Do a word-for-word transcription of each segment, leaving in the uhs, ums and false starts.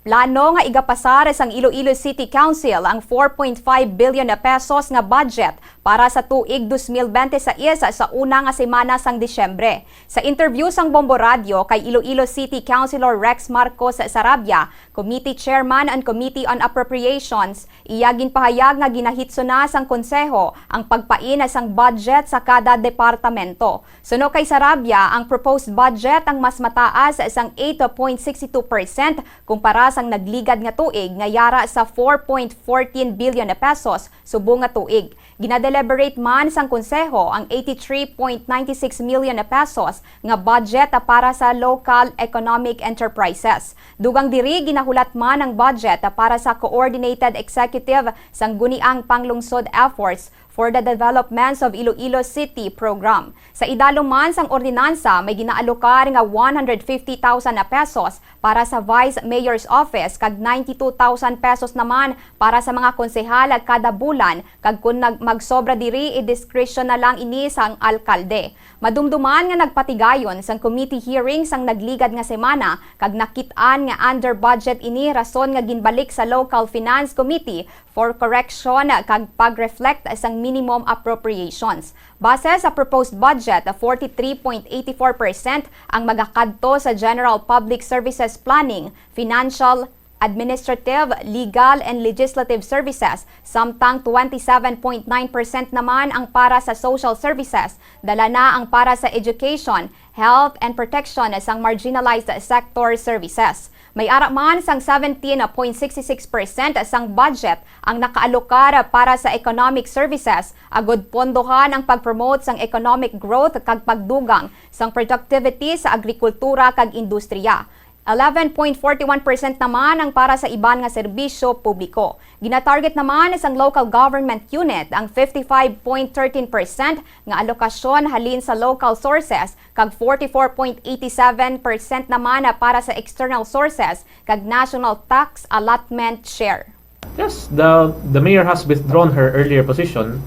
Plano nga igapasar sang Iloilo City Council ang four point five billion na pesos nga budget para sa tuig dos mil bente sais sa una nga semana sang Disyembre. Sa interview sang Bombo Radio kay Iloilo City Councilor Rex Marcos Sarabia, Committee Chairman on Committee on Appropriations, iya ginpahayag nga ginahitso na sang konseho ang pagpain sang budget sa kada departamento. Suno kay Sarabia, ang proposed budget ang mas mataas sang eight point six two percent kumpara sang nagligad nga tuig nga yara sa four point fourteen billion na pesos subong nga tuig. Ginadeliberate man sang konseho ang eighty-three point ninety-six million na pesos nga budget para sa local economic enterprises. Dugang diri, ginahulat man ang budget para sa coordinated executive sang guniang panglungsod efforts for the Developments of Iloilo City program. Sa idalom man sang ordinansa, may ginaalokar nga one hundred fifty thousand na pesos para sa Vice Mayor's Office kag ninety-two thousand pesos naman para sa mga konsehal kada bulan, kag kun nag-, magsobra diri, i-discretion na lang ini sang alkalde. Madumduman nga nagpatigayon sang committee hearing sang nagligad nga semana kag nakit-an nga under budget ini, rason nga ginbalik sa Local Finance Committee for correction kag pag-reflect sang minimum appropriations. Base sa proposed budget, forty-three point eighty-four percent ang magakadto sa General Public Services Planning, Financial, Administrative, Legal, and Legislative Services, samtang twenty-seven point nine percent naman ang para sa social services, dala na ang para sa education, health, and protection sang marginalized sector services. May ara man sang seventeen point six six percent sang budget ang nakaalokar para sa economic services, agud pondohan ang pag-promote sang economic growth kag pagdugang sang productivity sa agrikultura kag industriya. Eleven point forty-one percent naman ang para sa iban nga serbisyo publiko. Ginatarget naman sang local government unit ang fifty-five point thirteen percent nga alokasyon halin sa local sources, kag forty-four point eighty-seven percent naman para sa external sources kag national tax allotment share. Yes, the the mayor has withdrawn her earlier position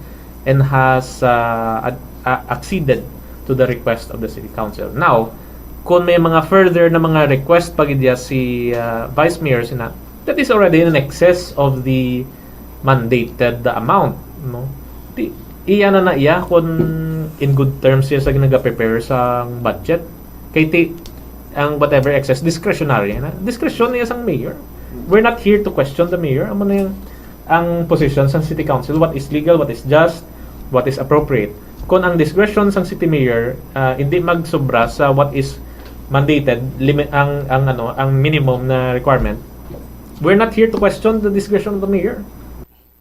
and has uh, ad- uh, acceded to the request of the city council. Now, kung may mga further na mga request pa gid ya si uh, Vice Mayor sina, that is already in excess of the mandated amount, no? Di, iya na na iya kung in good terms siya sa nagaprepare sa budget. Kay ti, ang whatever excess, discretionary na. Discretion niya sang mayor. We're not here to question the mayor. Amo na yung ang position sa city council, what is legal, what is just, what is appropriate. Kung ang discretion sang city mayor uh, hindi magsobra sa what is mandated, limit ang ang ano, ang minimum na requirement, we're not here to question the discretion of the mayor.